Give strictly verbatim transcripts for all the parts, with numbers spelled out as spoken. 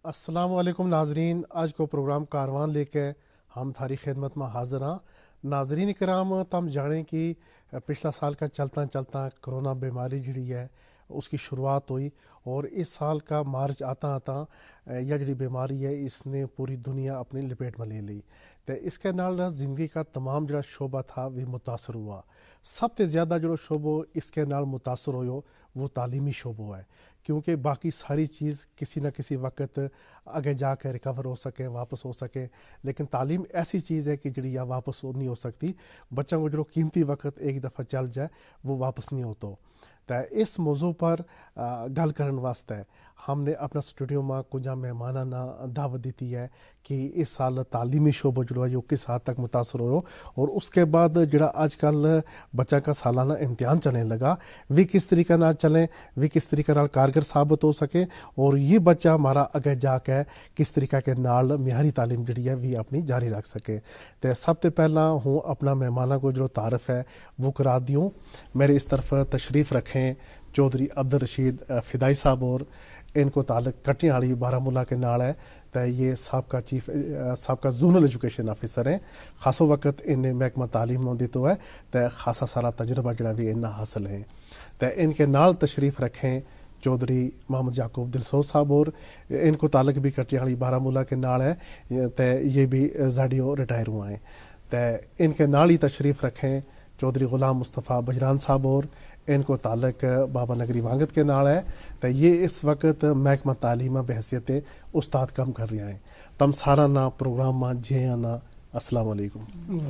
السلام علیکم ناظرین، آج کو پروگرام کاروان لے کے ہم تھاری خدمت ما حاضر ہاں۔ ناظرین کرام، تم جانیں کہ پچھلا سال کا چلتا چلتا کرونا بیماری جڑی ہے، اس کی شروعات ہوئی، اور اس سال کا مارچ آتا آتا یا جڑی بیماری ہے، اس نے پوری دنیا اپنی لپیٹ ما لے لی۔ تے اس کے نال زندگی کا تمام جڑا شعبہ تھا، وہ متاثر ہوا۔ سب تے زیادہ جڑو شعبو اس کے نال متاثر ہویو، وہ تعلیمی شعبو ہے، کیونکہ باقی ساری چیز کسی نہ کسی وقت اگے جا کے ریکور ہو سکے، واپس ہو سکے۔ لیکن تعلیم ایسی چیز ہے کہ جڑی یا واپس نہیں ہو سکتی۔ بچاں کو جڑو قیمتی وقت ایک دفعہ چل جائے، وہ واپس نہیں ہوتو۔ تے اس موضوع پر گل کرن واسطے ہم نے اپنا سٹوڈیو ما کجھا مہماناں نا دعوت دیتی ہے کہ اس سال تعلیمی شعبو جڑو ہے یوہ کس حد تک متاثر ہویو، اور اس کے بعد جڑا آج کل بچاں کا سالانہ امتحان چلیں لگا، ویہ کس طریقہ نال چلیں، ویہ کس طریقہ نال کارگر ثابت ہو سکیں، اور یہ بچہ ہمارا اگے جا کے کس طریقہ کے نال معیاری تعلیم جڑی ہے ویہ اپنی جاری رکھ سکیں۔ تے سب تے پہلاں ہوں اپنا مہماناں کو جڑو تعارف ہے وہ کرا دیوں۔ میرے اس طرف تشریف رکھیں چوہدری عبدالرشید فدائی صاحب، اور ان کو تعلق کٹیاں والی بارہ ملا کے نال ہے۔ تے یہ سابقہ چیف سابقہ زونل ایجوکیشن آفیسر ہیں۔ خاصو وقت ان نے محکمہ تعلیم نو دیتو ہے، تے خاصا سارا تجربہ جڑا وی ان نا حاصل ہیں۔ تے ان کے نال تشریف رکھیں چوہدری محمد یعقوب دلسوز صاحب، اور ان کو تعلق بھی کٹیاں والی بارہ ملا کے نال ہے، تے یہ بھی زاڈیو ریٹائر ہوا ہیں۔ تے ان کے نال ہی تشریف رکھیں چوہدری غلام مصطفی بجران صاحب، اور ان کو تعلق بابا نگری وانگت کے نال ہے۔ تے یہ اس وقت محکمہ تعلیم بحیثیت استاد کم کر رہیا ہیں۔ تم سارا نا پروگرام ما جے آنا۔ السلام علیکم۔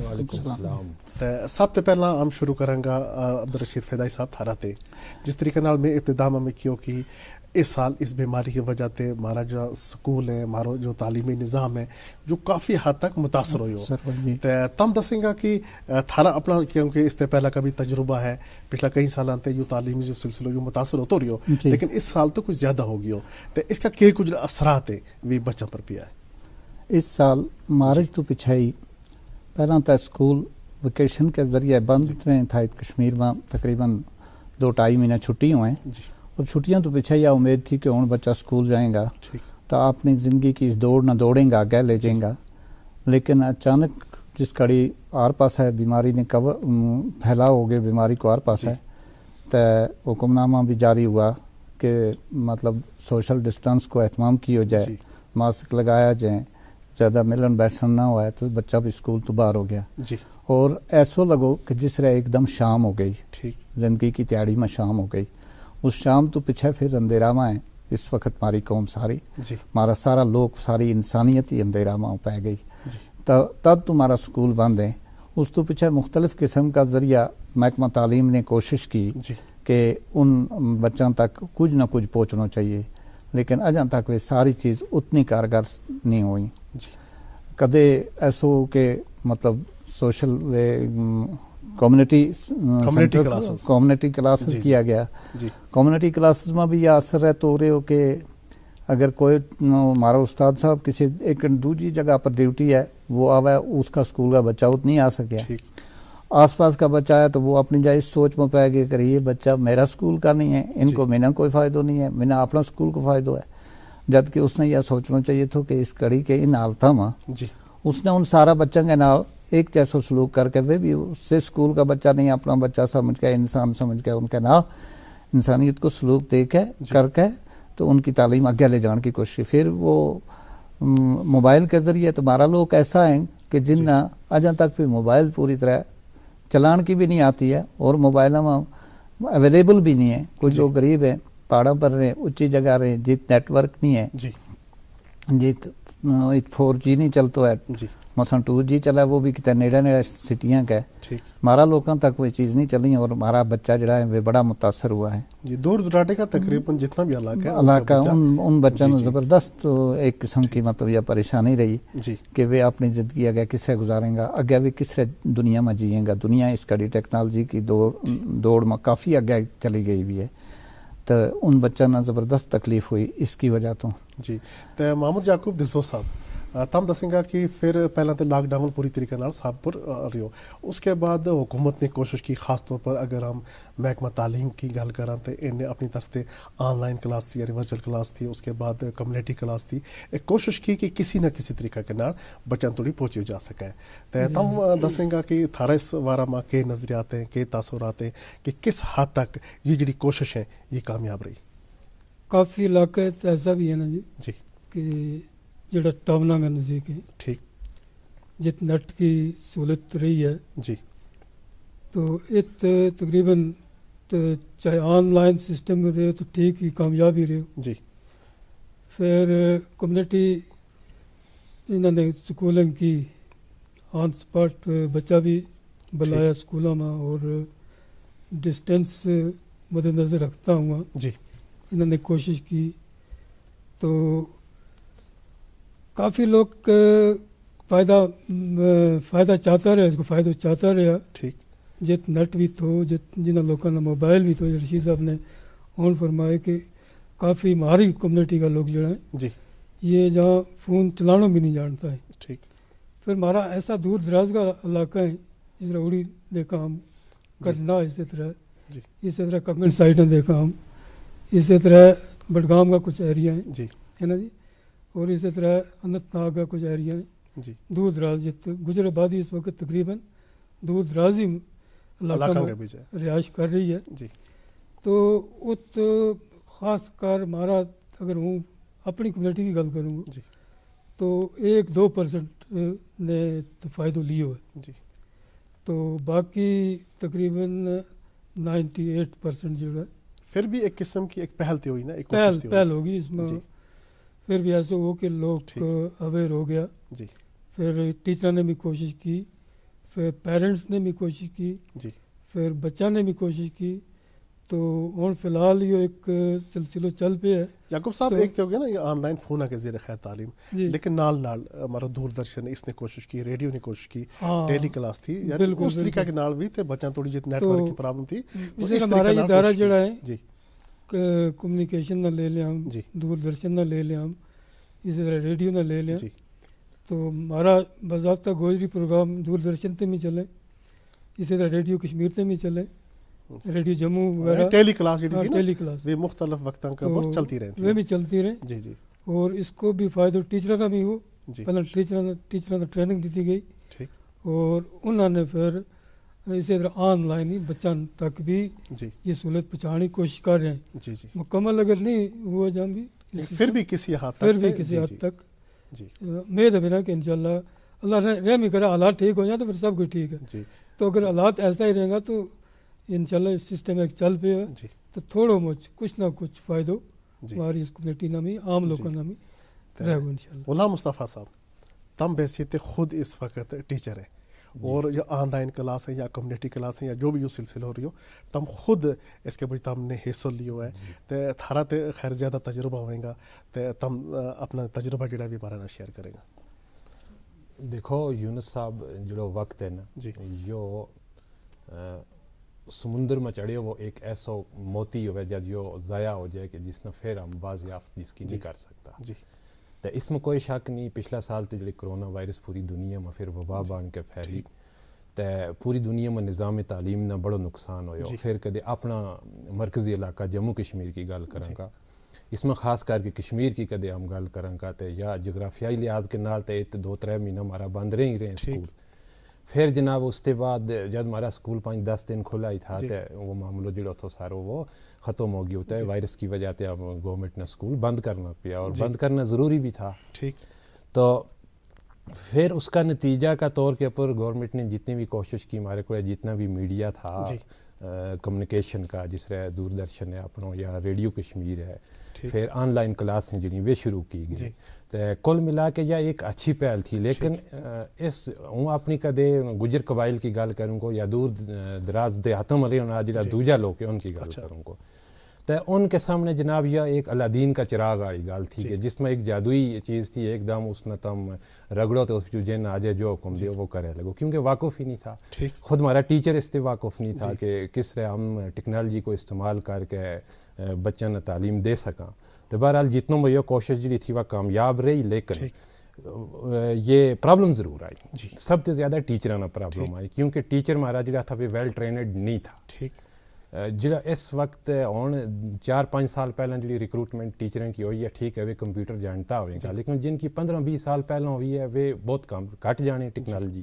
وعلیکم السلام۔ تے سب تے پہلاں ہم شروع کراں گا عبدالرشید فدائی صاحب تھارا تے۔ جس طریقے نال میں ابتدا ما میں کیوں کہ اس سال اس بیماری کی وجہ تے ہمارا جو سکول ہے، ہمارا جو تعلیمی نظام ہے، جو کافی حد تک متاثر ہویو۔ تے تم دسیں گا کہ تھارا اپنا، کیونکہ اس تے پہلا کا بھی تجربہ ہے، پچھلا کئی سالاں تے یوہ تعلیمی جو سلسلو یوہ متاثر ہوتو رہیو، لیکن اس سال تو کچھ زیادہ ہو گیو۔ تے اس کا کے کچھ اثرات ہے وی بچاں پر پیا ہے؟ اس سال مارچ تو پچھائی پہلاں تا سکول ویکیشن کے ذریعے بند رہے تھا، کشمیر ما تقریبا دو ٹائی مہینہ چھٹی ہوئے۔ اور چھٹیاں تو پچھائی یا امید تھی کہ ہن بچہ سکول جائیں گا، تا اپنی زندگی کی اس دوڑ نا دوڑیں گا، اگے لے جائیں گا۔ لیکن اچانک جس کڑی ہر پاس ہے بیماری نے پھیلاؤ ہو گئے، بیماری کو ہر پاس ہے، تے حکم نامہ بھی جاری ہوا کہ مطلب سوشل ڈسٹنس کو اہتمام کیو جائے، ماسک لگایا جائیں، زیادہ ملن بیٹھن نہ ہوا ہے، تو بچہ بھی سکول تو باہر ہو گیا۔ اور ایسو لگو کہ جس رہے ایک دم شام ہو گئی، زندگی کی تیاڑی ما شام ہو گئی۔ اس شام تو پچھے پھر اندھیرا ما ہے۔ اس وقت ہماری قوم ساری، ہمارا سارا لوگ، ساری انسانیت ہی اندھیرا ما پے گئی۔ تب تمہارا سکول بند ہے۔ اس تو پچھے مختلف قسم کا ذریعہ محکمہ تعلیم نے کوشش کی کہ ان بچاں تک کچھ نہ کچھ پہنچنا چاہیے، لیکن اجاں تک وہ ساری چیز اتنی کارگر نہیں ہوئی۔ کدے ایسو کہ مطلب سوشل کمیونٹی کمیونٹی کلاسز کیا گیا۔ کمیونٹی کلاسز ما بھی یہ اثر ہے تو رہے ہو کہ اگر کوئی ہمارا استاد صاحب کسی ایک دوجی جگہ پر ڈیوٹی ہے، وہ آوے، اس کا سکول کا بچہ ات نہیں آ سکیا۔ آس پاس کا بچہ آیا تو وہ اپنی جائے اس سوچ ما پے گیا کہ یہ بچہ میرا سکول کا نہیں ہے، ان کو مینا کوئی فائدو نہیں ہے، مینا اپنا سکول کو فائدو ہے۔ جد کہ اس نے یہ سوچنا چاہیے تھو کہ اس کڑی کے ان حالتاں ما اس نے ان سارا بچاں کے نال ایک جیسو سلوک کر کے وہ بھی اس سے سکول کا بچہ نہیں، اپنا بچہ سمجھ کے، انسان سمجھ کے ان کے نال انسانیت کو سلوک دے کے کر کے تو ان کی تعلیم اگے لے جان کی کوشش کی۔ پھر وہ موبائل کے ذریعے تمہارا لوگ ایسا ہیں کہ جن نا اجاں تک بھی موبائل پوری طرح چلان کی بھی نہیں آتی ہے، اور موبائل ما اویلیبل بھی نہیں ہے۔ کچھ لوگ غریب ہیں، پہاڑاں پر رہے، اچھی جگہ رہے، جت نیٹ ورک نہیں ہے، جی، جت فور جی نہیں چلتو ہے، مثلا ٹو جی چلا، وہ بھی کتنے نیڑے نیڑے سٹیاں کا ہے۔ ہمارا لوکاں تک وہ چیز نہیں چلی، اور ہمارا بچہ جڑا ہے وہ بڑا متاثر ہوا ہے۔ جی، دور دراٹے کا تقریبا جتنا بھی علاقہ ہے، علاقہ ان بچوں نے زبردست ایک قسم کی مطلب یہ پریشانی رہی کہ وہ اپنی زندگی اگے کس طرح گزاریں گا، اگے وہ کس طرح دنیا ما جیئیں گا۔ دنیا اس کڑی ٹیکنالوجی کی دوڑ ما کافی اگے چلی گئی ہوئی ہے، تو ان بچوں نا زبردست تکلیف ہوئی اس کی وجہ تو۔ جی، تے محمد یعقوب دلسوز صاحب، تم دسیں گا کہ پھر پہلاں تے لاک ڈاؤن پوری طریقے نال سب پر رہیو، اس کے بعد حکومت نے کوشش کی، خاص طور پر اگر ہم محکمہ تعلیم کی گل کراں تے ان نے اپنی طرف تے آن لائن کلاس تھی یعنی ورچوئل کلاس تھی، اس کے بعد کمیونٹی کلاس تھی، ایک کوشش کی کہ کسی نہ کسی طریقہ کے نال بچاں توڑی پہنچیو جا سکے۔ تے تم دسیں گا کہ تھارا اس بارہ ما کے نظریات ہیں، کے تاثرات ہیں کہ کس حد تک یہ جڑی کوشش ہیں یہ کامیاب رہی؟ کافی علاقے ایسا بھی ہے نا جی، جی، کہ جڑا ٹاؤناں کے نزدیک ہے، ٹھیک، جت نیٹ کی سہولت رہی ہے، جی، تو ات تقریباً تو چاہے آن لائن سسٹم رہے تو ٹھیک ہی کامیاب ہی رہے۔ جی، پھر کمیونٹی انہوں نے سکولنگ کی، آن سپاٹ بچہ بھی بلایا سکولوں میں، اور ڈسٹینس مد نظر رکھتا ہوا، جی، انہوں نے کوشش کی۔ تو کافی لوگ فائدہ فائدہ چاہتا رہیا، اس کو فائدو چاہتا رہیا۔ ٹھیک، جت نیٹ بھی تھو، جت جنہاں لوکاں نا موبائل بھی تھو، رشید صاحب نے اون فرمائے کہ کافی مہاری کمیونٹی کا لوگ جڑا ہیں، جی، یہ جہاں فون چلانو بھی نہیں جانتا ہے۔ ٹھیک، پھر مہارا ایسا دور دراز کا علاقہ ہے، اس طرح اڑی دیکھا ہم، کرنا، اسی طرح، جی، اسی طرح کنگن سائیڈ دیکھا ہم، اسی طرح بڈگام کا کچھ ایریا ہیں، جی، ہے نا جی، اور اسی طرح اننت ناگ کا کچھ ایریا ہیں، جی، دور دراز جت گجر آبادی اس وقت تقریباً دور دراز ہی علاقہ میں رہائش کر رہی ہے۔ جی، تو ات خاص کر مہارا، اگر ہوں اپنی کمیونٹی کی گل کروں گا، جی، تو ایک دو پرسنٹ نے تو فائدو لیو ہے۔ جی، تو باقی تقریباً نائنٹی ایٹ پرسنٹ جو ہے، پھر بھی ایک قسم کی ایک پہل تھی ہوئی نا، ایک پہل ہوگی اس میں۔ پھر بھی ایسا ہو کہ لوگ اویئر ہو گیا۔ جی، پھر ٹیچراں نے بھی کوشش کی، پھر پیرنٹس نے بھی کوشش کی، جی، پھر بچہ نے بھی کوشش کی۔ تو ہن فی الحال یوہ ایک سلسلو چل پیا ہے۔ یعقوب صاحب، ایک تو ہو گیا نا یہ آن لائن فون کے ذریعے خیر تعلیم، لیکن نال نال ہمارا دور درشن اس نے کوشش کی، ریڈیو نے کوشش کی، ٹیلی کلاس تھی، یعنی اس طریقہ کے نال بھی تھے بچاں توڑی جت نیٹ ورک کی پرابلم تھی۔ تو اس طریقہ ہمارا ادارہ جڑا ہے، جی، کمیونیکیشن نہ لے لیا ہم، دور درشن نہ لے لیا ہم، اسی طرح ریڈیو نہ لے لیا۔ تو ہمارا باضابطہ گوجری پروگرام دور درشن تے بھی چلے، اسی طرح ریڈیو کشمیر تے بھی چلے، ریڈیو جموں وغیرہ، ٹیلی کلاس جڑی تھی نا، ٹیلی کلاس بھی مختلف وقتاں کا پر چلتی رہتی ہے، وہ بھی چلتی رہے۔ جی، جی، اور اس کو بھی فائدہ ٹیچراں کا بھی ہو۔ جی، پہلے ٹیچراں ٹیچراں کو ٹریننگ دیتی گئی، ٹھیک، اور انہوں نے پھر اسی طرح آن لائن ہی بچاں تک بھی، جی، یہ سہولت پہنچانے کی کوشش کر رہے ہیں۔ جی، جی، مکمل اگر نہیں ہوا جان بھی، پھر بھی کسی حد تک، پھر بھی کسی حد تک۔ جی، امید ہے میرا کہ انشاءاللہ اللہ رحم ہی کرے، حالات ٹھیک ہو جائیں تو پھر سب کچھ ٹھیک ہے۔ جی، تو اگر حالات ایسا ہی رہیں گا تو انشاءاللہ سسٹم ایک چل پے ہے، جی، تو تھوڑو مچ کچھ نہ کچھ فائدو ہماری اس کمیونٹی نا بھی، عام لوکاں نا بھی رہے گو انشاءاللہ۔ غلام مصطفی صاحب، تم بحیثیت خود اس وقت ٹیچر ہے، اور جو آن لائن کلاس ہے یا کمیونٹی کلاس ہے یا جو بھی یوہ سلسلو رہیو، تم خود اس کے بچ تم نے حصو لیو ہے، تے تھارا تے خیر زیادہ تجربہ ہوئیں گا، تے تم اپنا تجربہ جڑا بھی ہمارا نال شیئر کریں گا۔ دیکھو یونس صاحب، جڑو وقت ہے نا، یوہ سمندر ما چڑھیو وہ ایک ایسو موتی ہووے، جد یوہ ضائع ہو جائے کہ جس نا پھر ہم بازیافت جس کی نہیں کر سکتا۔ تے اس ما کوئی شک نہیں، پچھلا سال تے جڑی کرونا وائرس پوری دنیا ما پھر وبا بن کے پھیلی، تے پوری دنیا ما نظام تعلیم نا بڑو نقصان ہویو۔ پھر کدے اپنا مرکزی علاقہ جموں کشمیر کی گل کراں کا، اس ما خاص کر کے کشمیر کی کدے ہم گل کراں کا تے یا جغرافیائی لحاظ کے نال تے ات دو ترے مہینہ ہمارا بند رہی رہے سکول۔ پھر جناب اس تے بعد جد ہمارا سکول پانچ دس دن کھلا ہی تھا تے وہ معاملو جڑو تھو سارو وہ ختم ہو گیو تے وائرس کی وجہ تے ہم گورنمنٹ نا سکول بند کرنا پیا اور بند کرنا ضروری بھی تھا۔ تو پھر اس کا نتیجہ کا طور کے اپر گورنمنٹ نے جتنی بھی کوشش کی، ہمارے کو جتنا بھی میڈیا تھا، کمیونیکیشن کا، جس طرح دوردرشن ہے اپنو یا ریڈیو کشمیر ہے، پھر آن لائن کلاس ہیں جنہیں وہ شروع کی گئی۔ تے کل ملا کے یا ایک اچھی پہل تھی، لیکن اس ہوں اپنی کدے گجر قبائل کی گل کروں کو یا دور دراز دیہاتوں میں رہی ہونا جڑا دوجا لوگ ہیں ان کی گل کروں کو، تے ان کے سامنے جناب یا ایک الادین کا چراغ آئی گل تھی کہ جس میں ایک جادوئی چیز تھی، ایک دم اس نے تم رگڑو تو اس پچھو جن آ جائے جو حکم دیو وہ کرے لگو، کیونکہ واقف ہی نہیں تھا۔ خود ہمارا ٹیچر اس تے واقف نہیں تھا کہ کس طرح ہم ٹیکنالوجی کو استعمال کر کے بچن تعلیم دے سکاں۔ تو بہرحال جتنوں میں یہ کوشش جڑی تھی وہ کامیاب رہی، لیکن یہ پرابلم ضرور آئی۔ سب تے زیادہ ٹیچراں نا پرابلم آئی، کیونکہ ٹیچر مارا جیڑا تھا ویل ٹرینڈ نہیں تھا۔ جیڑا اس وقت ہن چار پنج سال پہلاں جیڑی ریکروٹمنٹ ٹیچراں کی ہوئی ہے، ٹھیک ہے ویہ کمپیوٹر جانتا ہوئے گا، لیکن جن کی پندرہ بیس سال پہلاں ہوئی ہے ویہ بہت کم گھٹ جانے ٹیکنالوجی۔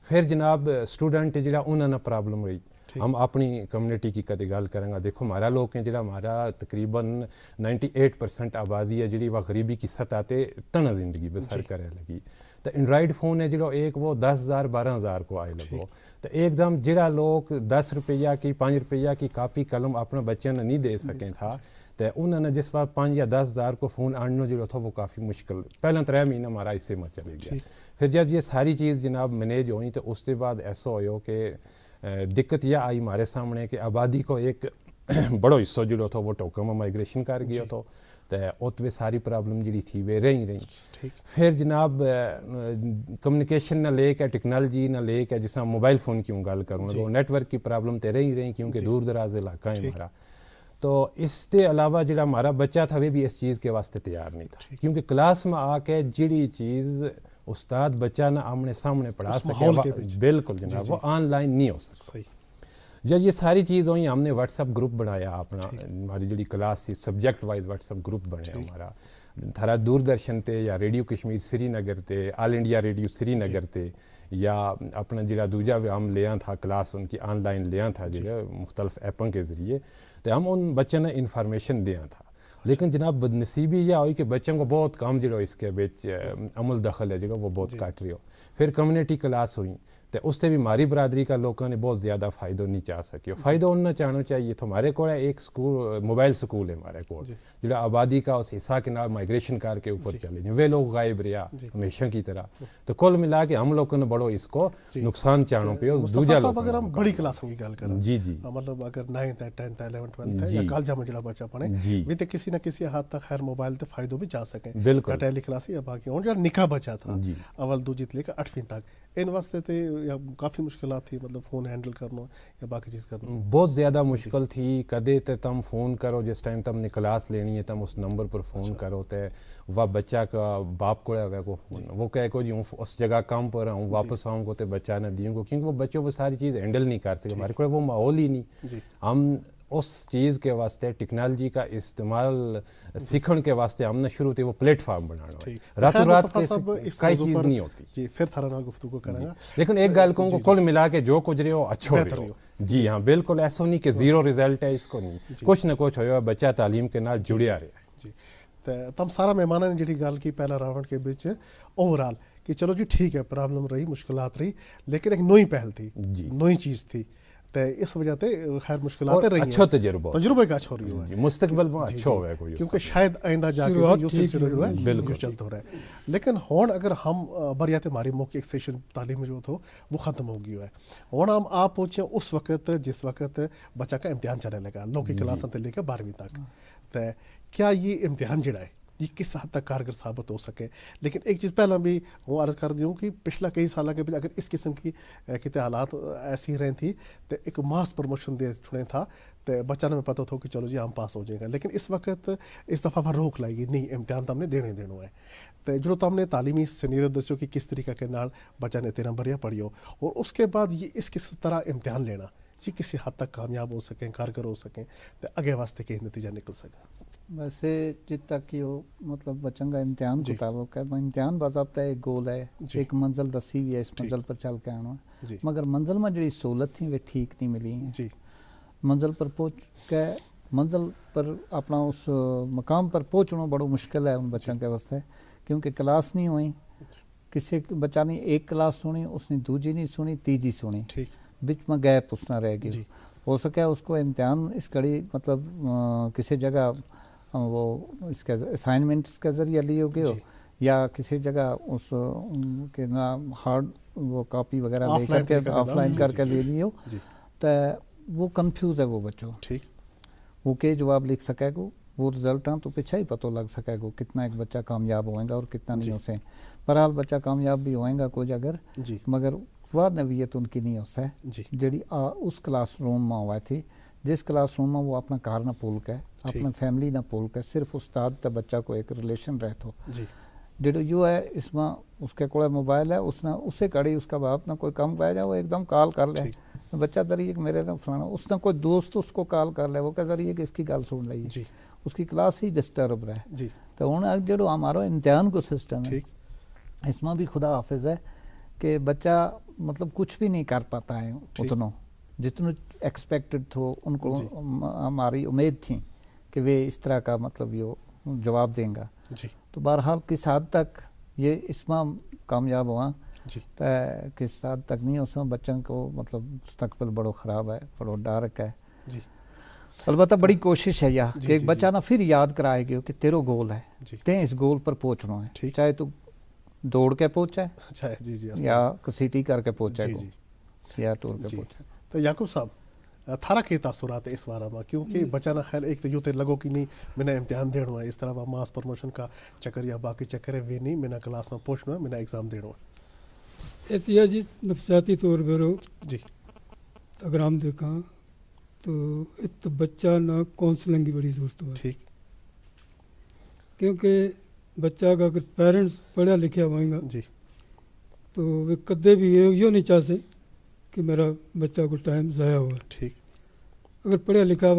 فیر جناب سٹوڈنٹ جیڑا انہاں نا پرابلم ہوئی۔ ہم اپنی کمیونٹی کی کدے گل کراں گا، دیکھو مارا لوک ہیں جیڑا مارا تقریبا نائنٹی ایٹ پرسنٹ آبادی ہے جیڑی واہ غریبی کی سطح تے تنہا زندگی بسر کرے لگی۔ تے اینڈرائیڈ فون ہے جیڑو ایک وہ دس ہزار بارہ ہزار کو آئے لگو۔ تے ایک دم جیڑا لوک دس روپیہ کی پانچ روپیہ کی کاپی قلم اپنا بچیاں نا نہیں دے سکیں تھا، تے انہاں نا جس وار پانچ یا دس ہزار کو فون آننو جیڑو تھو وہ کافی مشکل۔ پہلاں ترے مہینہ مارا اسے ما چلے گیا۔ فیر جب یہ ساری چیز جناب مینیج ہوئی تے اس تے بعد ایسو ہویو کہ دقت یا آئی مارے سامنے کہ آبادی کو ایک بڑو حصو جیڑو تھو وہ ٹوکا ما مائیگریشن کر گیو تھو۔ تے ات ویہ ساری پرابلم جیڑی تھی ویہ رہی رہی۔ فیر جناب کمیونیکیشن نا لے کے ٹیکنالوجی نا لے کے جس طرح موبائل فون کیوں گل کروں تو نیٹ ورک کی پرابلم تے رہی رہی کیونکہ دور دراز علاقہ ہیں ہمارا۔ تو اس تے علاوہ جیڑا ہمارا بچہ تھا ویہ بھی اس چیز کے واسطے تیار نہیں تھا، کیونکہ کلاس ما آ کے جیڑی چیز استاد بچہ نا آمنے سامنے پڑھا سکے بالکل جناب وہ آن لائن نہیں ہو سکتا۔ جب یہ ساری چیز ہوئی ہم نے واٹس ایپ گروپ بنایا اپنا، ہماری جیڑی کلاس تھی سبجیکٹ وائز واٹس ایپ گروپ بنایا ہمارا۔ تھارا دور درشن تے یا ریڈیو کشمیر سری نگر تے آل انڈیا ریڈیو سری نگر تے یا اپنا جیڑا دوجا ہم لیاں تھا کلاس ان کی آن لائن لیاں تھا جیڑا مختلف ایپاں کے ذریعے، تے ہم ان بچاں نا انفارمیشن دیاں تھا۔ لیکن جناب بدنصیبی یا ہوئی کہ بچاں کو بہت کم جیڑو اس کے بچ عمل دخل ہے جیڑو وہ بہت کٹ رہی ہو۔ فیر کمیونٹی کلاس ہوئی تے اس تے بھی ماری برادری کا لوکاں نے بہت زیادہ فائدو نہیں چاہ سکیو۔ فائدو انہاں نا چاہنو چاہیے تھو ہمارے کوڑا ایک سکول موبائل سکول ہے ہمارے کوڑ، جیڑا آبادی کا اس حصہ کے نال مائیگریشن کر کے اوپر چلے جی ویہ لوگ غائب رہیا ہمیشہ کی طرح۔ تو کل ملا کے ہم لوگوں نے بڑو اس کو نقصان چاہنو پیو دوجا لوگ۔ اگر ہم بڑی کلاسوں کی گل کریں جی جی مطلب اگر نائنتھ ہے ٹینتھ ہے الیونتھ ٹویلتھ ہے یا کالجہ ما جیڑا بچہ پڑھے، وی تے کسی نہ کسی حد تک خیر موبائل تے فائدو بھی چاہ سکیں۔ بالکل ٹیلی کلاس یا باقی ہن جیڑا نکا بچہ تھا اول دوجی تے لے کے اٹھویں تک ان واسطے تے کافی مشکلات تھی مطلب فون ہینڈل کرنو یا باقی چیز کرنو۔ بہت زیادہ مشکل تھی۔ کدے تے تم فون کرو جس ٹائم تم نے کلاس لینی ہے تم اس نمبر پر فون کرو تے وہ بچہ کا باپ کوڑے ہوئے کو فون وہ کہے کو جی ہوں اس جگہ کم پر ہوں واپس آؤں کو تے بچہ نہ دیوں کو کیونکہ وہ بچے وہ ساری چیز ہینڈل نہیں کر سکے ہمارے کوڑے وہ ماحول ہی نہیں۔ ہم اس چیز کے واسطے ٹیکنالوجی کا استعمال سیکھن کے واسطے ہم نے شروع تے وہ پلیٹ فارم بنانا ہے۔ راتوں رات کئی چیز نہیں ہوتی۔ جی فیر تھارا نال گفتگو کریں گا۔ لیکن ایک گل کہوں کو کل ملا کے جو کچھ رہیو اچھو رہیو۔ جی ہاں بالکل ایسو نہیں کہ زیرو رزلٹ ہے اس کو نہیں، کچھ نہ کچھ ہویو ہے بچہ تعلیم کے نال جڑیا رہیا ہے۔ جی تے تم سارا مہماناں نے جیڑی گل کی پہلا راؤنڈ کے بچ اوور آل کہ چلو جی ٹھیک ہے پرابلم رہی مشکلات رہی، لیکن ایک نوئی پہل تھی، نوئی چیز تھی۔ تے اس وجہ تے خیر مشکلات رہی اچھو تجربہ تجربے کا اچھو رہی ہوا ہے۔ مستقبل ما اچھو ہوئے کوئی کیونکہ شاید آئندہ جا کے یوسف سیرو جو ہے بالکل چلتا ہو رہا ہے۔ لیکن ہون اگر ہم بریاتے ہماری موقع ایک سیشن تعلیم جو تھو وہ ختم ہو گیو ہے۔ ہون ہم آپ پہنچے اس وقت جس وقت بچہ کا امتحان چلنے لگا لوکی کلاساں تے لے کے بارہویں تک۔ تے کیا یہ امتحان جیڑا ہے یہ کس حد تک کارگر ثابت ہو سکے؟ لیکن ایک چیز پہلاں بھی ہوں عرض کر دیوں کہ پچھلا کئی سالاں کے بچ اگر اس قسم کی کتے حالات ایسی رہیں تھی تو ایک ماس پروموشن دے چھڑیں تھا تو بچہ نے میں پتہ تھو کہ چلو جی ہم پاس ہو جائیں گا، لیکن اس وقت اس دفعہ پر روک لائی گئی نہیں، امتحان تو ہم نے دینے دینے ہوئے۔ تو جو تو ہم نے تعلیمی سینیرو دسیو کہ کس طریقہ کے نال بچہ نے تیرہ بریاں پڑھیو اور اس کے بعد یہ اس کس طرح امتحان لینا جی کسی حد تک کامیاب ہو سکیں کارگر ہو سکیں تو اگے واسطے کہیں نتیجہ نکل سکا؟ ویسے جت تک کہ وہ مطلب بچنگا امتحان کو تعلق ہے، امتحان باضابطہ ایک گول ہے، ایک منزل دسی ہوئی ہے، اس منزل پر چل کے آنا ہے۔ مگر منزل ما جڑی سہولت تھی وہ ٹھیک نہیں ملی ہیں۔ منزل پر پہنچ کے منزل پر اپنا اس مقام پر پہنچنا بڑو مشکل ہے ان بچوں کے واسطے، کیونکہ کلاس نہیں ہوئی۔ کسے بچہ نے ایک کلاس سنی، اس نے دوجی نہیں سنی، تیجی سنی، بچ ما گیپ اس نا رہ گیو۔ ہو سکے اس کو امتحان اس کڑی مطلب کسے جگہ وہ اس کے اسائنمنٹس کے ذریعہ لیو گیو یا کسے جگہ اس کے نا ہارڈ وہ کاپی وغیرہ لے کر کے آف لائن کر کے لے لیو۔ تو وہ کنفیوز ہے وہ بچو، وہ کے جواب لکھ سکے گو، وہ رزلٹ آں تو پچھا ہی پتو لگ سکے گو کتنا ایک بچہ کامیاب ہوئیں گا اور کتنا نہیں ہو سکے۔ پر حال بچہ کامیاب بھی ہوئیں گا کچھ اگر، مگر وہ نویت ان کی نہیں ہو سکے جیڑی اس کلاس روم ما ہوئے تھی، جس کلاس روم ما وہ اپنا کار نہ پول کے، اپنا فیملی نہ پول کے، صرف استاد تے بچہ کو ایک ریلیشن رہتو۔ جیڑو یوہ ہے اس ما اس کے کولے موبائل ہے، اس نا اسے کڑی اس کا باپ نا کوئی کم پایا جائے وہ ایک دم کال کر لے۔ بچہ ذریعے کہ میرے نا فلانا اس نا کوئی دوست اس کو کال کر لے وہ کہہ ذریعے کہ اس کی گل سن لے۔ اس کی کلاس ہی ڈسٹرب رہے۔ تو ہن جیڑو ہمارو امتحان کو سسٹم ہے، اس ما بھی خدا حافظ ہے کہ بچہ مطلب کچھ بھی نہیں کر پاتا ہے اتنو جتنو ایکسپیکٹڈ تھو ان کو ہماری امید تھی کہ وہ اس طرح کا مطلب یوہ جواب دیں گا۔ تو بہرحال کس حد تک یہ اس ما کامیاب ہوا، کس حد تک نہیں اس ما بچوں کو مطلب مستقبل بڑو خراب ہے، بڑو ڈارک ہے۔ البتہ بڑی کوشش ہے یا کہ ایک بچہ نا پھر یاد کرائے گیو کہ تیرو گول ہے، تیں اس گول پر پہنچنو ہے، چاہے تو دوڑ کے پہنچے یا کسیٹی کر کے پہنچے گو یا ٹور کے پہنچے۔ تو یعقوب صاحب، تھارا کے تاثرات ہے اس بارے ما؟ کیونکہ بچہ نا خیر ایک تو یوہ تے لگو کہ نہیں، میں نا امتحان دینو ہے، اس طرح ماس پروموشن کا چکر یا باقی چکر ہے ویہ نہیں، میں نا کلاس ما پہنچنو ہے، میں نا ایگزام دینو ہے۔ احتیاجی نفسیاتی طور پر جی، اگر ہم دیکھاں تو ات بچہ نا کونسلنگ کی بڑی ضرورت ہو۔ کیونکہ بچہ کا اگر پیرنٹس پڑھیا لکھیا ہوئیں گا تو وہ کدے بھی یوہ نہیں چاہسے کہ میرا بچہ کو ٹائم ضائع ہوا۔ اگر پڑھیا لکھیا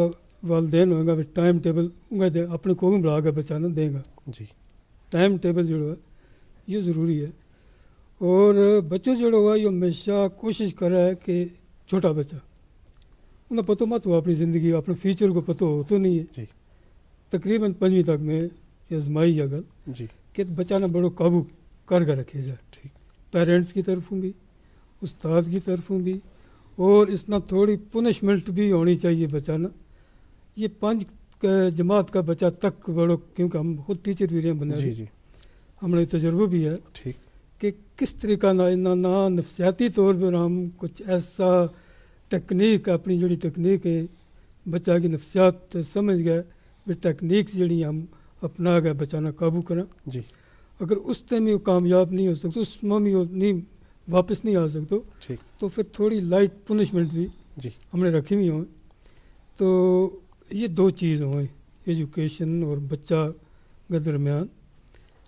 والدین ہوئیں گا وہ ٹائم ٹیبل انگا دے اپنے کولوں بڑھا کے بچہ نا دیں گا۔ ٹائم ٹیبل جیڑو ہے یوہ ضروری ہے۔ اور بچو جیڑو ہے یوہ ہمیشہ کوشش کرے کہ چھوٹا بچہ انہاں پتو مت ہو اپنی زندگی اپنے فیوچر کو پتو ہو تو نہیں ہے۔ تقریبا پنجویں تک میں یہ ازمائی یا گل کہ بچہ نا بڑو قابو کر کے رکھے جائے، پیرنٹس کی طرفوں بھی، استاد کی طرفوں بھی، اور اس نا تھوڑی پنشمنٹ بھی ہونی چاہیے بچہ نا۔ یہ پنج جماعت کا بچہ تک بڑو کیونکہ ہم خود ٹیچر بھی رہے ہیں بنیادی، ہم نے تجربو بھی ہے کہ کس طریقہ نا انہاں نا نفسیاتی طور پر ہم کچھ ایسا ٹیکنیک اپنی جیڑی ٹیکنیک ہے بچہ کی نفسیات سمجھ گئے، وہ ٹیکنیکس جیڑی ہم اپنا گئے بچہ نا قابو کرنا۔ اگر اس تے میں کامیاب نہیں ہو سکتا اس ما میں نہیں واپس نہیں آ سکتا، تو پھر تھوڑی لائٹ پنشمنٹ بھی ہم نے رکھی ہوئی ہوں۔ تو یہ دو چیز ہوئیں، ایجوکیشن اور بچہ کے درمیان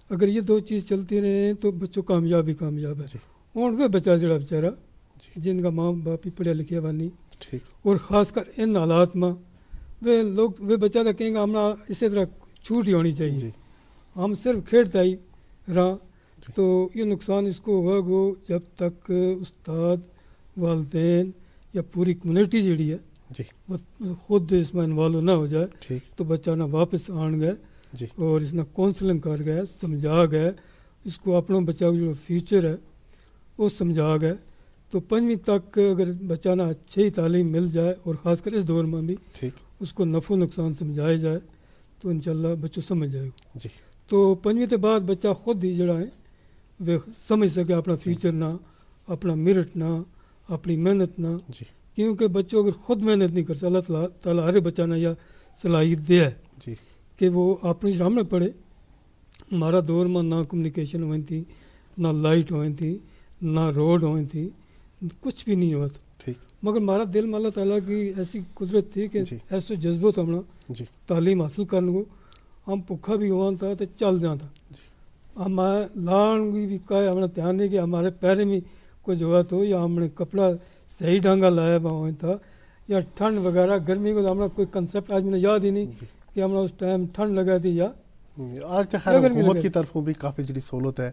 اگر یہ دو چیز چلتی رہیں تو بچو کامیاب ہی کامیاب ہے۔ ہن وہ بچہ جیڑا بیچارہ جن کا ماں باپ ہی پڑھیا لکھیا ہوا نہیں، اور خاص کر ان حالات ما وہ لوگ وہ بچہ دا کہیں گا ہمنا اسے طرح چھوٹ ہی ہونی چاہیے، ہم صرف کھیڈتا ہی رہا۔ تو یہ نقصان اس کو ہوا گو جب تک استاد، والدین یا پوری کمیونٹی جیڑی ہے خود اس ما انوالو نہ ہو جائے، تو بچہ نا واپس آن گئے اور اس نا کونسلنگ کر گئے، سمجھا گئے، اس کو اپنا بچہ کو جو فیوچر ہے وہ سمجھا گئے۔ تو پنجویں تک اگر بچہ نا اچھی تعلیم مل جائے اور خاص کر اس دور ما بھی اس کو نفع و نقصان سمجھایا جائے تو انشاءاللہ بچو سمجھ جائے گا۔ تو پنجویں تے بعد بچہ خود ہی جیڑا ہے وہ سمجھ سکے اپنا فیوچر نا، اپنا میرٹ نا، اپنی محنت نا۔ کیونکہ بچو اگر خود محنت نہیں کرسا اللہ تعالی ہر بچہ نا یا صلاحیت دیا ہے کہ وہ اپنی شام میں پڑھے۔ ہمارا دور ما نہ کمیونیکیشن ہوئیں تھی، نہ لائٹ ہوئیں تھی، نہ روڈ ہوئیں تھی، کچھ بھی نہیں ہوا تھا۔ مگر ہمارا دل ما اللہ تعالی کی ایسی قدرت تھی کہ ایسو جذبو تھا ہمنا تعلیم حاصل کرنے کو۔ ہم پکھا بھی ہوا تھا تو چل جاتا۔ ہم لان کی بھی کہا ہمنا دھیان نہیں کہ ہمارے پیرے میں کچھ ہوا تو یا ہم نے کپڑا صحیح ڈھنگا لایا ہوا ہوئیں تھا یا ٹھنڈ وغیرہ گرمی کو ہمنا کوئی کنسپٹ آج میں نے یاد ہی نہیں کہ ہمنا اس ٹائم ٹھنڈ لگا تھی یا آج تو خیر حکومت کی طرفوں بھی کافی جڑی سہولت ہے،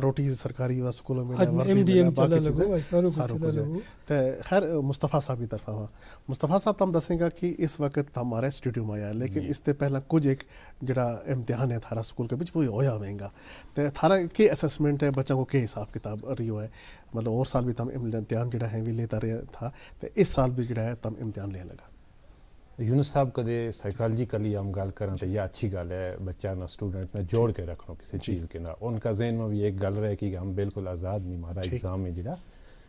روٹی سرکاری و سکولوں میں ایم ڈی ایم چلا لگو، سارو کچھ چلا لگو۔ تو خیر مصطفی صاحب کی طرف ہوا، مصطفی صاحب تم دسیں گا کہ اس وقت ہمارے اسٹوڈیو میں آیا ہے لیکن اس تے پہلا کچھ ایک جڑا امتحان ہے تھارا سکول کے بچ وہ ہویا ہوئیں گا، تو تھارا کے اسسمنٹ ہے، بچوں کو کے حساب کتاب رہی ہوا ہے؟ مطلب اور سال بھی تم امتحان جڑا ہے وہ لیتا رہیا تھا، تو اس سال بھی جڑا ہے تم امتحان لے لگا؟ یونس صاحب کدے سائیکالوجیکلی ہم گل کرن تو یہ اچھی گل ہے، بچہ نا اسٹوڈنٹ نا جوڑ کے رکھنو کسی چیز کے نا۔ ان کا ذہن ما بھی ایک گل رہے کہ ہم بالکل آزاد نہیں، ہمارا ایگزام ہے جڑا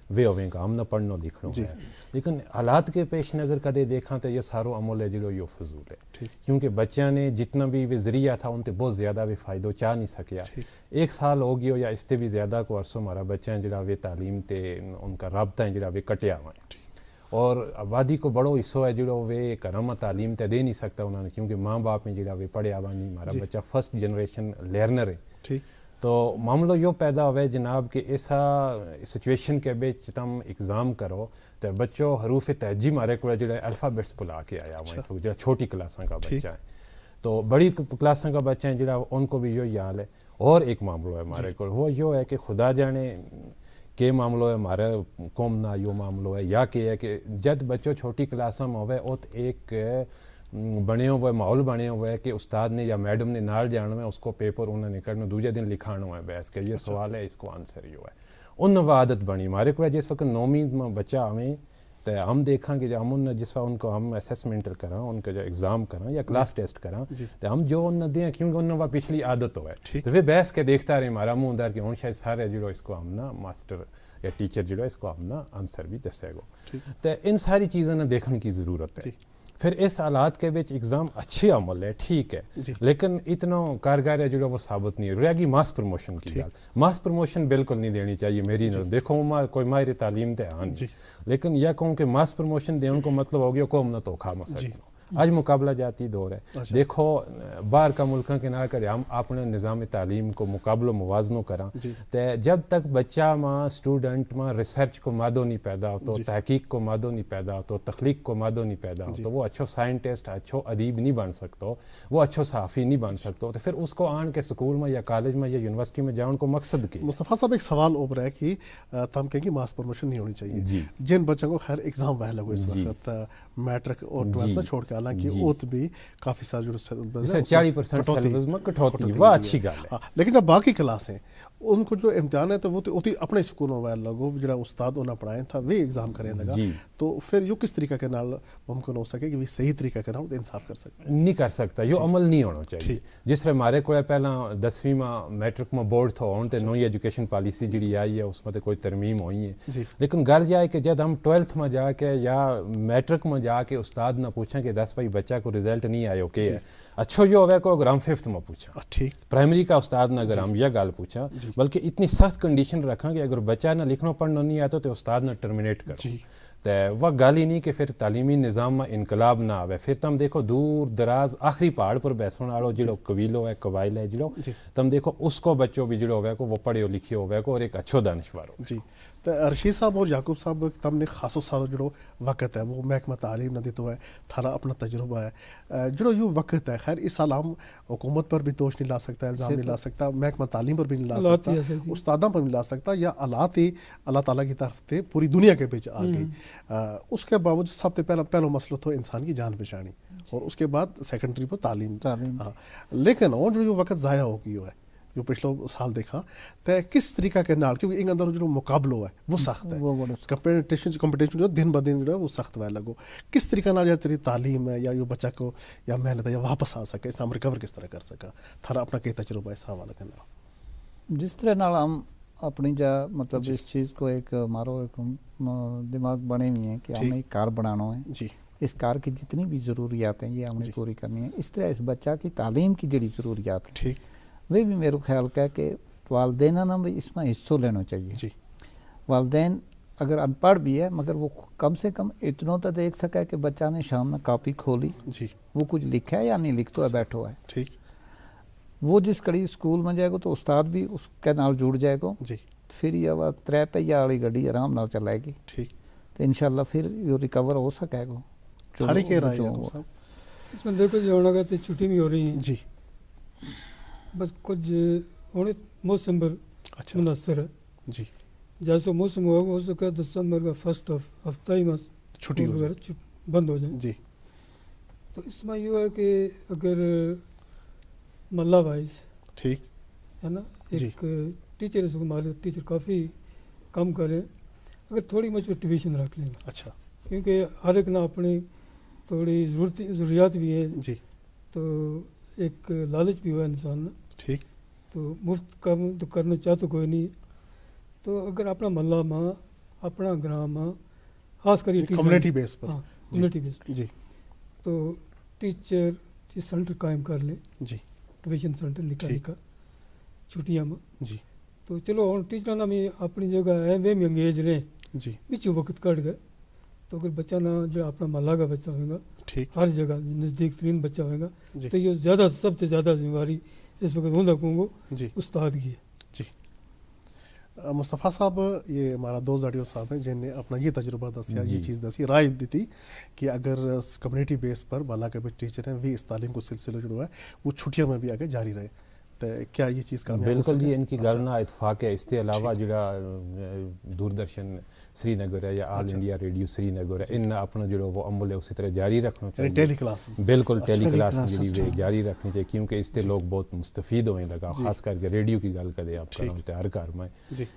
ویہ ہوویں گا، ہم نا پڑھنو لکھنو ہے۔ لیکن حالات کے پیش نظر کدے دیکھاں تو یہ سارو عمل ہے جڑو یوہ فضول ہے۔ کیونکہ بچیاں نے جتنا بھی ویہ ذریعہ تھا ان تے بہت زیادہ ویہ فائدو چاہ نہیں سکیا۔ ایک سال ہو گیو یا اس تے بھی زیادہ کو عرصو ہمارا بچیاں جڑا ویہ تعلیم تے ان کا رابطہ ہیں جڑا ویہ کٹیا ہوا ہے۔ اور آبادی کو بڑو حصو ہے جڑو ویہ گھراں ما تعلیم تے دے نہیں سکتا انہاں نے، کیونکہ ماں باپ ہیں جڑا ویہ پڑھیا ہوا نہیں۔ ہمارا بچہ فرسٹ جنریشن لرنر ہے۔ تو معاملو یوہ پیدا ہووے جناب کہ ایسا سچویشن کے بچ تم ایگزام کرو، تے بچو حروف تہجی مارے کوڑے جیڑا الفابیٹس بلا کے آیا ہوا ہے، جیڑا چھوٹی کلاساں کا بچہ ہے، تو بڑی کلاساں کا بچہ ہیں جیڑا ان کو بھی یوہ ہی حال ہے۔ اور ایک معاملو ہے مارے کوڑے، وہ یوہ ہے کہ خدا جانے کے معاملو ہے مارے قوم نا یوہ معاملو ہے یا کہ ہے کہ جد بچو چھوٹی کلاساں میں ہووے ات ایک بنے ہووے ماحول بنے ہووے کہ استاد نے یا میڈم نے نال جانو ہے اس کو پیپر انہوں نے کرنو دوجہ دن لکھانو ہے بحث کے یہ سوال ہے اس کو آنسر یوہ ہے۔ ان نا وہ عادت بنی مارے کوڑے جس وقت نومی ما بچہ آویں، تے ہم دیکھاں کہ ہم ان جس وقت ان کو ہم اسسمنٹ کراں ان کا جو ایگزام کراں یا کلاس ٹیسٹ کراں، تے ہم جو ان نا دیاں کیونکہ ان نا وہ پچھلی عادت ہووے، تے وہ بحث کے دیکھتا رہے مارا منہ اندر کہ ہن شاید سارے جیڑو اس کو ہم نا ماسٹر یا ٹیچر جیڑو اس کو ہم نا آنسر بھی دسے گو۔ تے ان ساری چیزاں نا دیکھن کی ضرورت ہے۔ پھر اس حالات کے بچ ایگزام اچھے عمل ہے، ٹھیک ہے، لیکن اتنا کارگر ہے جیڑا وہ ثابت نہیں ہے۔ رہ گئی ماس پروموشن کی گل۔ ماس پروموشن بالکل نہیں دینی چاہیے میری نظر۔ دیکھو ما کوئی ماہر تعلیم تے آن، لیکن یا کہوں کہ ماس پروموشن دین کو مطلب ہو گیا قوم نہ تو کھا مسئلہ۔ اج مقابلہ جاتی دور ہے۔ دیکھو باہر کا ملکاں کے نہ کرے ہم اپنے نظام تعلیم کو مقابلو موازنو کراں، تے جب تک بچہ ما اسٹوڈنٹ ما ریسرچ کو مادو نہیں پیدا ہوتو، تحقیق کو مادو نہیں پیدا ہوتو، تخلیق کو مادو نہیں پیدا ہوتو، وہ اچھو سائنٹسٹ اچھو ادیب نہیں بن سکتو، وہ اچھو صحافی نہیں بن سکتو، تو پھر اس کو آن کے سکول ما یا کالج ما یا یونیورسٹی ما جاؤن کو مقصد کی؟ مصطفی صاحب ایک سوال اوبرا ہے کہ تم کہیں کہ ماس پروموشن نہیں ہونی چاہیے؟ جن بچوں کو خیر ایگزام وہلے ہوئے اس وقت میٹرک اور ٹویلتھ نہ چھوڑ کے حالانکہ اوت بھی کافی سارا جو سیلبس ہے چالیس پرسنٹ سیلبس میں کٹھوتی ہے، وہ اچھی گل ہے۔ لیکن جب باقی کلاس ہیں ان کو جو امتحان ہے تو وہ تو اپنے سکولوں وال لگو جڑا استاد انہاں پڑھائیں تھا وہ ایگزام کریں لگا، تو پھر یو کس طریقہ کے نال ممکن ہو سکے کہ وہ صحیح طریقہ کے نال انصاف کر سکے؟ نہیں کر سکتا، یو عمل نہیں ہونا چاہیے۔ جس طرح ہمارے کو پہلا دسویں ما میٹرک ما بورڈ تھو ہون تے نوئی ایجوکیشن پالیسی جڑی آئی ہے اس ما تے کوئی ترمیم ہوئی ہے، لیکن گل یا ہے کہ جد ہم ٹویلتھ ما جا کے یا میٹرک ما جا کے استاد نا پوچھاں کہ دس بھائی بچہ کو رزلٹ نہیں آیو کہ ہے؟ اچھو یوہ ہووے کو اگر ہم ففتھ ما پوچھاں، پرائمری کا استاد نا اگر ہم یا گل پوچھاں، بلکہ اتنی سخت کنڈیشن رکھاں کہ اگر بچہ نا لکھنو پڑھنو نہیں آتو تے استاد نا ٹرمینیٹ کرو۔ تے وہ گل ہی نہیں کہ پھر تعلیمی نظام ما انقلاب نہ آوے۔ پھر تم دیکھو دور دراز آخری پہاڑ پر بیسن آڑو جیڑو قبیلو ہے، قبائل ہے جیڑو، تم دیکھو اس کو بچو بھی جیڑو ہووے کو وہ پڑھیو لکھیو ہووے کو اور ایک اچھو دانشور ہو۔ جی۔ تے رشید صاحب اور یعقوب صاحب تم نے خاصو سارو جیڑو وقت ہے وہ محکمہ تعلیم نا دیتو ہے، تھارا اپنا تجربہ ہے، جیڑو یو وقت ہے خیر اس سال ہم حکومت پر بھی دوش نہیں لا سکتا، الزام نہیں لا سکتا، محکمہ تعلیم پر بھی نہیں لا سکتا، استاداں پر بھی نہیں لا سکتا، یا حالات ہی اللہ تعالی کی طرف تے پوری دنیا کے بچ آ گئی۔ اس کے باوجود سب تے پہلو مسئلو تھو انسان کی جان پچھانی، اور اس کے بعد سیکنڈری پر تعلیم۔ لیکن اور جو یو وقت ضائع ہو گیو ہے، یو پچھلو سال دیکھا تے کس طریقہ کے نال کیونکہ انگا اندر جو مقابلو ہے وہ سخت ہے، کمپٹیشن جو دن با دن جو ہے وہ سخت وہے لگو، کس طریقہ نال یا تیری تعلیم ہے یا یو بچہ کو یا محنت ہے یا واپس آ سکے اس نام ریکور کس طرح کر سکا؟ تھارا اپنا کئی تجربہ ہے اس حوالے کے نال؟ جس طرح نال ہم اپنی جا مطلب اس چیز کو ایک مارو ایک دماغ بنے ہوئی ہیں کہ ہم نے ایک کار بنانو ہے، اس کار کی جتنی بھی ضروریات ہیں یہ ہم نے پوری کرنی ہے۔ اس طرح اس بچہ کی تعلیم کی جڑی ضروریات ہیں وہ بھی میرو خیال کا ہے کہ والدیناں نا بھی اس ما حصو لینو چاہیے۔ والدین اگر ان پڑھ بھی ہے مگر وہ کم سے کم اتنو تو دیکھ سکا ہے کہ بچہ نے شام نا کاپی کھولی، وہ کچھ لکھا ہے یا نہیں لکھتو ہے بیٹھو ہے۔ وہ جس کڑی اسکول ما جائے گو تو استاد بھی اس کے نال جڑ جائے گو۔ پھر یہ وہ ترے پہیا والی گڈی آرام نال چلائے گی۔ تو انشاءاللہ پھر یو ریکور ہو سکے گو۔ اس میں دیکھو جی ہوناں کا تے چھٹی بھی ہو رہی ہیں۔ بس کچھ ہوناں موسم پر منحصر ہے۔ جیسو موسم ہوا ہو سکے دسمبر کا فرسٹ ہفتہ ہی ما چھٹی بند ہو جائے۔ تو اس ما یوہ ہے کہ اگر ملا بھائی ٹھیک ہے نا، ایک ٹیچر اس کو مالک ٹیچر کافی کم کرے، اگر تھوڑی مچ ٹویشن رکھ لیں گا۔ اچھا۔ کیونکہ ہر ایک نا اپنی تھوڑی ضروریات بھی ہے۔ تو ایک لالچ بھی ہوا انسان نا۔ ٹھیک۔ تو مفت کم تو کرنا چاہتو کوئی نہیں۔ تو اگر اپنا ملا ما اپنا گراں ما خاص کر کمیونٹی بیس پر۔ تو ٹیچر جی سنٹر قائم کر لیں۔ جی۔ ٹویشن سنٹر نکا نکا چھٹیاں ما۔ جی۔ تو چلو ہن ٹیچراں نا بھی اپنی جگہ ہے وہ بھی انگیج رہیں۔ جی۔ بچوں وقت کڈ گئے۔ تو اگر بچہ نا جو اپنا محلہ کا بچہ ہوئے گا، ہر جگہ نزدیک ترین بچہ ہوئے گا، تو یہ زیادہ سب سے زیادہ ذمہ واری اس وقت ہوں دا کہوں گو استاد کی ہے۔ جی۔ مصطفیٰ صاحب، یہ ہمارا دو زاڑیو صاحب ہیں جن نے اپنا یہ تجربہ دسیا، یہ چیز دسی، رائے دیتی کہ اگر کمیونٹی بیس پر بالا کے بچ ٹیچر ہیں، وی اس تعلیم کو سلسلو جڑو ہے، وہ چھٹیاں میں بھی آگے جاری رہے، تو کیا یہ چیز کامیاب ہو سکے؟ بالکل جی، ان کی گل نہ اتفاق ہے۔ اس کے علاوہ جڑا دوردرشن سری نگر ہے یا آل انڈیا ریڈیو سری نگر ہے، ان اپنا جڑو وہ عمل ہے اسی طرح جاری رکھنا چاہیے۔ بالکل، ٹیلی کلاس جڑی جاری رکھنی چاہیے، کیونکہ اس سے لوگ بہت مستفید ہوئیں لگا، خاص کر کے ریڈیو کی گل کرے آپ کا، ہر گھر میں۔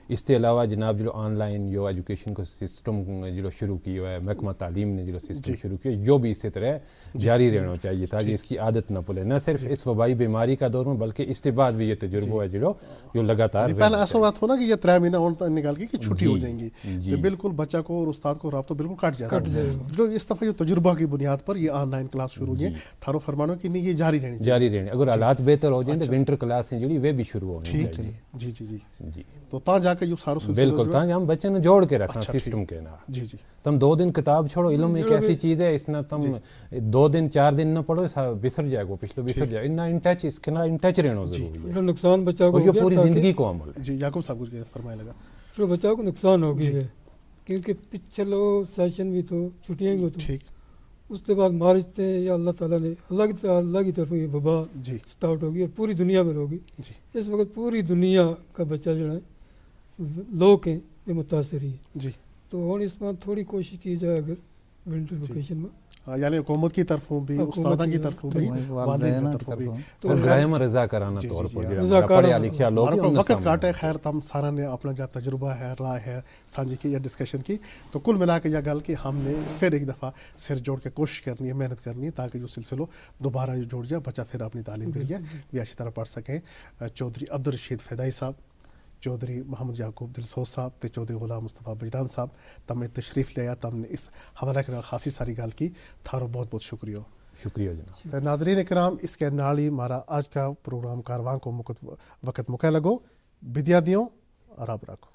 اس کے علاوہ جناب جڑو آن لائن یو ایجوکیشن کو سسٹم جڑو شروع کیو ہے، محکمہ تعلیم نے جڑو سسٹم شروع کیو، یو بھی اسی طرح جاری رہنا چاہیے تاکہ اس کی عادت نہ پلے، نہ صرف اس وبائی بیماری کا دور میں بلکہ اس کے بعد بھی یہ تجربہ ہے جڑو یو لگاتار پہلا ایسا ہوا تھا نا کہ یہ ترے مہینہ اور نکال کے کہ چھٹی ہو جائیں گی، تو بالکل بچہ کو اور استاد کو رابطہ بالکل کٹ جاتا ہے۔ جو اس دفعہ جو تجربہ کی بنیاد پر یہ آن لائن کلاس شروع ہوئی ہے، تھارو فرمانو کہ نہیں، یہ جاری رہنی چاہیے۔ جاری رہنی، اگر حالات بہتر ہو جائیں تو ونٹر کلاس ہیں جڑی وہ بھی شروع ہونی چاہیے۔ جی جی جی۔ تو تاں جا کے یو سارو سلسلو بالکل تاں جا ہم بچے نے جوڑ کے رکھنا سسٹم کے نال۔ جی جی۔ تم دو دن کتاب چھوڑو، علم ایک ایسی چیز ہے، اس نا تم دو دن چار دن نہ پڑھو، بسر جائے گو، پچھلو بسر جائے، ان ٹچ، اس کے نال ان ٹچ رہنو ضروری ہے۔ نقصان بچہ کو، پوری زندگی کو عمل ہے۔ جی یعقوب صاحب کچھ فرمائے لگا۔ چلو بچہ کو نقصان ہو گئی ہے، کیونکہ پچھلو سیشن بھی تو چھٹیاں کو تو اس کے بعد مارچ تے یا اللہ تعالیٰ نے، اللہ کی طرف، اللہ کی طرف یہ وبا سٹارٹ ہوگی اور پوری دنیا میں ہوگی۔ اس وقت پوری دنیا کا بچہ جو ہے لوگ ہیں، یہ متاثر ہی ہے۔ تو ہن اس میں تھوڑی کوشش کی جائے اگر ونٹر ویکیشن میں یعنی حکومت کی طرفوں بھی، استاداں کی طرفوں بھی، والدین کی طرفوں بھی۔ تو رضا کرانا طور پر پڑھیا لکھیا لوگ وقت کاٹے۔ خیر، تم سارا نے اپنا جا تجربہ ہے، رائے ہے، سانجی کی یا ڈسکشن کی، تو کل ملا کے یا گل کہ ہم نے پھر ایک دفعہ سر جوڑ کے کوشش کرنی ہے، محنت کرنی ہے تاکہ یو سلسلو دوبارہ یو جوڑ جائے، بچہ پھر اپنی تعلیم کے لیے بھی اچھی طرح پڑھ سکیں۔ چوہدری عبدالرشید فیدائی صاحب، چوہدری محمد یعقوب دلسوز صاحب تے چوہدری غلام مصطفیٰ بجران صاحب، تم نے تشریف لیا، تم نے اس حوالہ کے نال خاصی ساری گل کی، تھارو بہت بہت شکریہ۔ شکریہ جناب۔ تے ناظرین کرام، اس کے نال ہی ہمارا آج کا پروگرام کاروان کو وقت مکے لگو۔ بدیا دیوں، رب رکھو۔